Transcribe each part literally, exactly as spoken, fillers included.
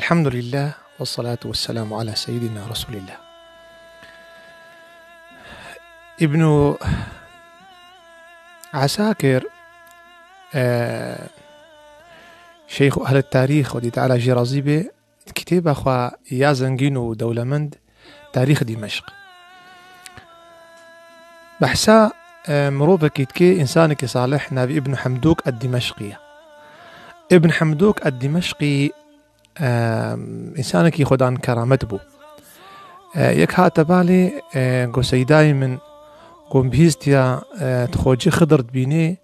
الحمد لله والصلاة والسلام على سيدنا رسول الله. ابن عساكر، e, Şeyh Ehl Tarîx, Xwedî Teala jê razî be, kitêba xwe ya zengîn û dewlemend, Tarîx Dîmeşq. Behsa, e, mirovekî dike, însanekî salih, navî Ibn Hemdûk Ed-Dîmeşqî ye. Ibn Hemdûk Ed-Dîmeşqî, e, însanekî xwedan keramet bû. E, yek hate balê, e, got, Seydayê min, got, bihîstiya, e, tu Xocê Xidir dibînê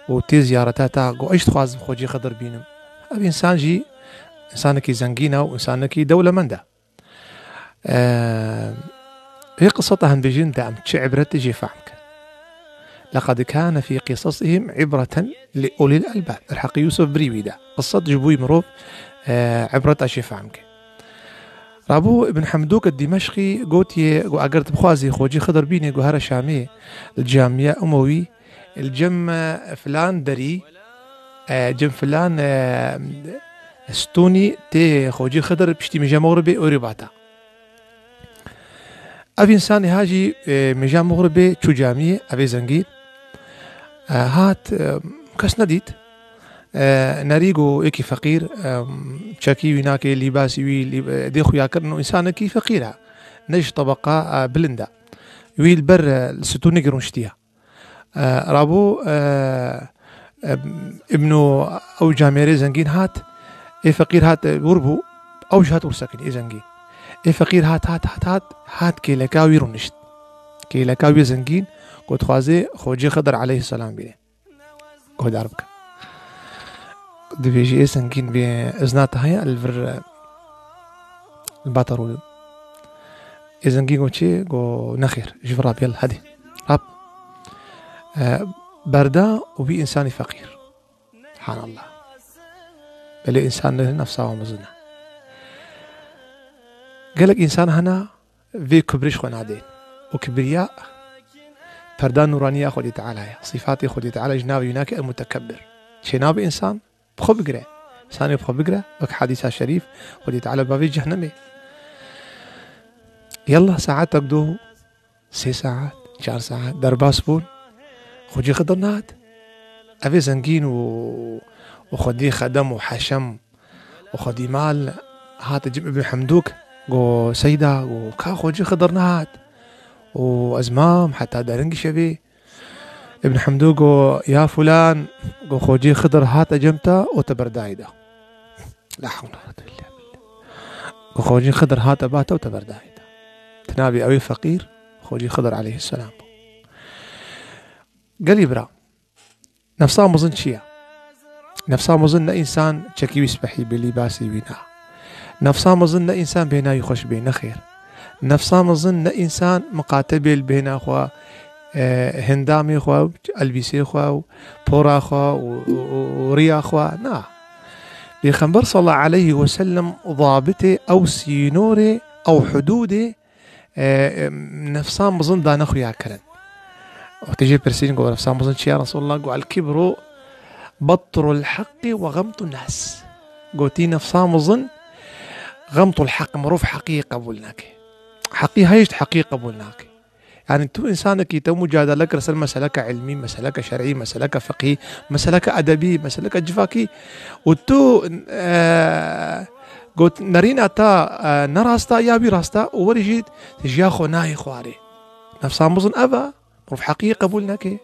û tê ziyareta te, got, ez jî dixwazim Xocê Xidir bînim. Ev însan jî însanekî zengîn e û însanekî dewlemend e. Eee, vê qiseta hembêjin de em çi ibretê jê fehm kin? لقد كان في قصصهم عبرة لأولي الألباب. Derheqî Yûsuf birî wî de. Qiset ji bo wî mirov, eee, ibreta jê fehm ke. Rabû Ibn Hemdûk Dîmeşqî gotiye, got, eger tu bixwazî Xocî Xidir bînê, got, here Şamê, li Camiya Umewî, li cem, e, filan derî, e, cem filan, e, stûnî tê Xocî Xidir piştî Mîja Mexribê orê bata. Ev însanê ha jî, e, Mîja Mexribê çû camiyê, ev ê zengîn, e, hat, e, kes nedît. E, nerî got, yekî feqîr, e, çekî wî nake, lîbasî wî, lîb-, e, dê xuya kirin û însanekî feqîr e. Ne ji tebeqa, e, bilind e. Wî li ber, e, li stûnekî rûniştiye. E, rabû, e, e, îbnû ew camêrê zengîn hat, ê feqîr hat, e, wir bû, ew jî hat wir sekinî, ê zengîn. Ê feqîr hat, hat, hat, hat, hat kêleka wî rûnişt. Kêleka wî zengîn, got, dixwaze Xocê Xidir aleyhisselam bîne. Guhdar bike. Dibêjî ê zengîn bê izna te heye, li vir, e, li ba te rûnim. Ê zengîn got çi? Got, nexêr, ji vir rabî, yela, hedî. Rab. E, berda û bî însanî feqîr. Subhanallah. Belê însan ne nefsa wa mezin e. Gelek însan hene vê kibrê ji xwe nadên. Û kibriya perda nûraniya Xwedê Teala ye. Sîfatê Xwedê Teala ji navê wî nake El-Mutekebbir. Çênabe însan bi xwe bigire. Însanê bi xwe bigire, wek hedîsa şerîf, Xwedê Teala bavê cehnemê. Yallah, saetek do, sê saet, çar saet, derbas bûn. Xocî Xidir nehat. Ev ê zengîn û, û xwedî xedem û heşem û xwedî mal hate cem Ibn Hemdûk. Go, Seyda, go, ka Xocî Xidir nehat? Û ez mam heta derengî şevê. Ibn Hemdû go, ya fulan, go, Xocê Xidir hate cem te û te berdayî da. La hewle wala quwwete illa billah. Go, Xocê Xidir hate ba te û te berdayî da. Ti nabî ew ê feqîr, Xocê Xidir aleyhisselam bû. Gelî bira, nefsa mezin çi ye? Nefsa mezin ne însan çekî wî spehî bê, lîbasî wî na. Nefsa mezin ne însan bêhna wî xweş bê, nexêr. Nefsa mezin ne însan miqate bê li bêhna xwe, e, hindamê xwe, elbîsê xwe û pora xwe û, û, û, û riya xwe, na. Pêxember sallallahu aleyhi ve sellem zabitê ew sînorê, ew hudûdê, e, e, nefsa mezin dane xuya kirin. Wextê jê pirsîn, got, nefsa mezin çi ya Resulullah? Got, el-kibru batrul haqqi ve gamtun nas. Gotî, nefsa mezin gamtul haqq, mirov heqî qebûl nake. Heqî heyşt, heqî qebûl nake. Yani tu însanekî te mucadele kir ser meseleke ilmî, meseleke şer'î, meseleke fiqhî, meseleke edebî, meseleke civakî û tu, e, got nerîna te, e, ne rasta ya wî rasta û werî jî tu jiya xwe nayê xwarê. Nefsa mezin ev e, mirov heqî qebûl neke.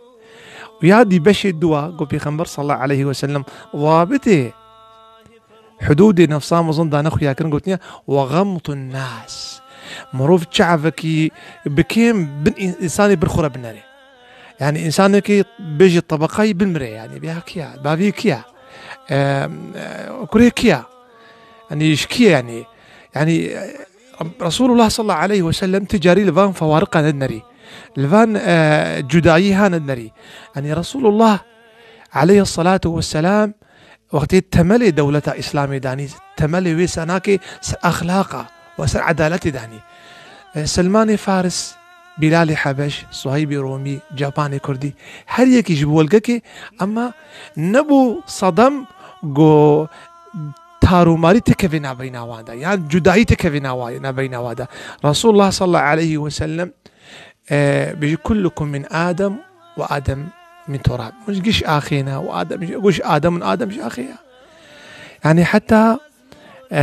Û ya dî beşê dua, got Pêxember sallallahu aleyhi ve sellem, zabitê hudûdê nefsa mezin dane xuya kirin, gotiye, "Ve gamtun nas." Mirov çavekî bi kêm bin în-, însanê bir xwe re binere. Yani, însanekî bêjî tebeqayî bimire, yani, ya kiya, bavî kiya, e, e, kurê kiya, yani, ji kiye, yani, yani, e, Resulullah sallallahu aleyhi ve sellem ti carî li van fewariqa nednerî. Li van, e, cudayî ha nednerî. Yani, Resulullah aleyhissalatu vesselam wextê temelê dewleta Îslamê danî, temelê wê senakê ser exlaqa ve ser edaletê danî. E, Selmanê Faris, Bîlalê Hebeş, Suheybê Romî, Capanê Kurdî, her yekî ji bo welgekê, ema nebû sedem go tarûmarî tekevê navbeyna wan de, yan cudayî tekevê nawa-, navbeyna wan de. Resulullah sallallahu aleyhi ve sellem, e, bêjî, "Kullukum min Adem ve Adem min turab." Hûn ji giş axê ne û Adem ji, giş Adem û Adem ji axê ye. Yani heta, e,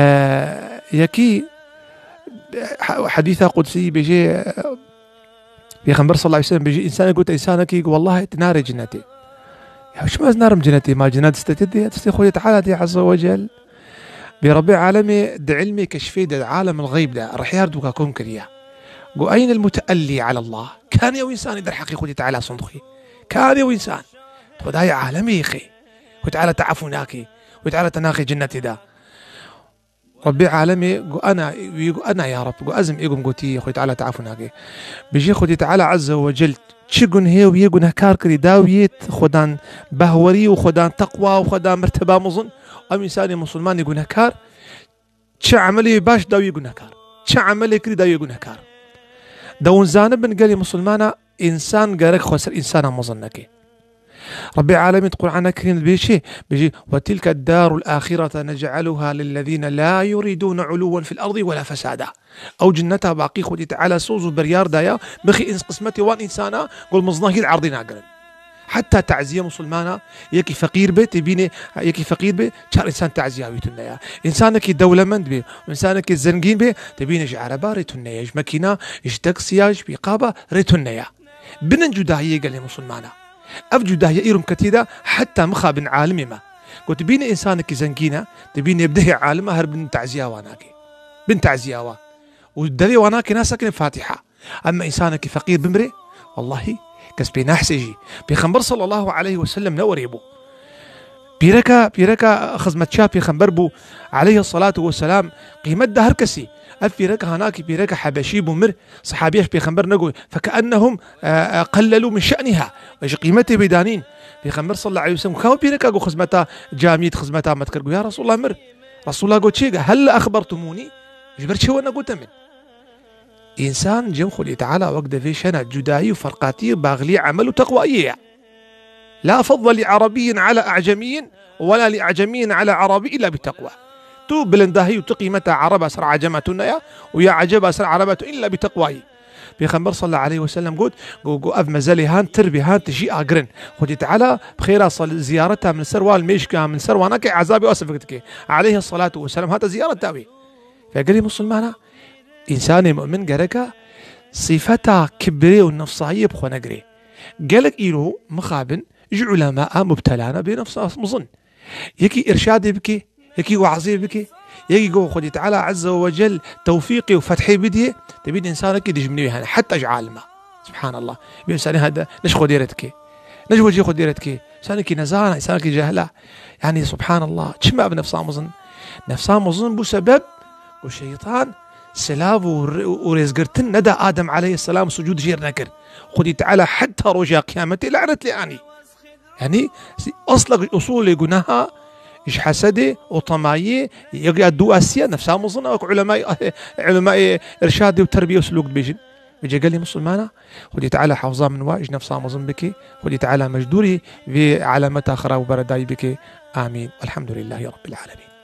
yekî, e, ha-, hedîsa qudsî bêjê, e, Pêxember sallallahu aleyhi ve sellem bêjî, însanek gote însanekî, "Wellahî tu nare cinetê." Ya çima ez narim cinetê? Ma cinet destê te de ye, destê Xwedê Teala de ye Azze ve Cel. Bê Rebbê alemê di ilmê keşfê de, di alemil xeyb de, rihyar dûka kom kiriye. Go, "Eynel muteellî alallah?" Kanê ew însanî derheqê Xwedê Teala son dixwî? Kanê ew însan? Xwedayê alemê yê xê. Xwedê Teala te efû nakê. Xwedê Teala te naxê cinetê de. Rebbê alemê go, "Ena", wî go, "Ena ya Reb", go, "Ez im", ê gom gotî, Xwedê Teala te efû nake. Bêjê Xwedê Teala Azze ve Cel çi gunhê wî yê gunehkar kirî, da wî yê xwedan behwerî û xwedan teqwa û xwedan merteba mezin, em însanê musulmanê gunehkar, çi emelê baş da wî gunehkar, çi emelê kirî da wî gunehkar. Da hûn zanibin gelê musulmana, însan gerek xwe ser însana mezin neke. Rebbê alemî di Qur'ana Kerîm de bêjî, bêjî, "Ve tilke darul ahirete nec'eluha lillezîne la yuridûne ulûwen fil erdî ve la fesada." Ew cinneta baqî Xwedî Teala soz û biryar daya, bixî ins-, qismetê wan însana, gol mizna hîl erdî nagirin. Heta teziye musulmana, yekî feqîr be, tê bînê, yekî feqîr be, çar însan teziya wî tune ya. Însanekî dewlemend be, însanekî zengîn be, tê bînê ji ereba rê tune ya, ji mekîna, ji taksiya, ji pîqaba rê tune ya. Binin cudahiyê gelê musulmana. Ev cudahiye îro ketî de heta mixabin alimê me. Got, bîne însanekî zengîn e, dibîne bi dehê alima her bin teziya wan nake. Bin teziya wan. Û devê wan nake nasekine Fatiha. Ema însanekî feqîr bimrê, wallahî kes pê nahsê jî. Pêxember sallallahu aleyhi ve sellem ne werê bû. Pîreka, pîreka xizmetçiya pêxember bû, aleyhi salatu ve selam, qîmet da her kesî. Ev pîreka hanakî pîreka Hebeşî bû mir, Sahabiya ji pêxember negot, "Fekennehum, e, e, qellelû min şe'niha." Ji qîmetê bê danîn. Pêxember sallallahu aleyhi ve sellem, "Ka pîreka ku xizmeta camiyê, xizmeta me dikir?" Got, "Ya Resulallah, mir." Resulallah got, "Çi?" "Hella exbertumûnî?" Ji ber çi we negote min? Însan cem Xwedê Teala wek devê şena cudayî û ferqatî, baxlî emel û teqwayî ye. La fadle li Arabiyyin ala A'cemiyyin, ve la li A'cemiyyin ala Arabi illa bi teqwa. Tu bilindahî û tu qîmeta Araba ser Acema tune ya û ya Aceba ser Araba tu illa bi teqwayî. Pêxember sallallahu aleyhi ve sellem got, go, go ev mezelê han tir bê, han tijî agirin. Xwedî Teala bi xêra sal-, ziyareta min ser wal mêşka min ser wana ke ezabê asif dike. Aleyhi salatu ve selam hata ziyareta wê. Ve gelî musulmana, însanê mu'min gereka sifeta kibrê û nefsayiyê bi xwe negirê. Gelek îro mixabin ji ulema a mubtelana bê nefsa mizin. Yekî irşadê bike, yekî wazê bike, yekî go Xwedî Teala Azze ve Cel tewfîqê û fethê bidiyê, dibîn însanekî dijminê wî hene, heta ji alima. Subhanallah. Bi însanê hede ne ji Xwedê re dike. Ne ji wecihê Xwedê re dike. Însanekî nezana, însanekî cehila. Yani subhanallah. Çima bi nefsa mizin? Nefsa mizin bû sebeb ku şeytan silav û rê-, û rêzgirtin neda Adem aleyhisselam sucûd jêr nekir. Xwedî Teala heta roja qiyametê lanet lê anî. Yani, si-, asla usulê gunaha ji hesedê û temayê, ya, ya duasiya nefsa mizin, wek ulemayê, ulemayê irşadê û terbiye û sulûk dibêjin. Vêce gelê musulmana, Xwedî Teala hafza min wa ji nefsa mizin bike, Xwedî Teala me ji dûrî vê alameta xirab û beredayî bike. Amîn. Elhamdulillahî Rabbil Alemin.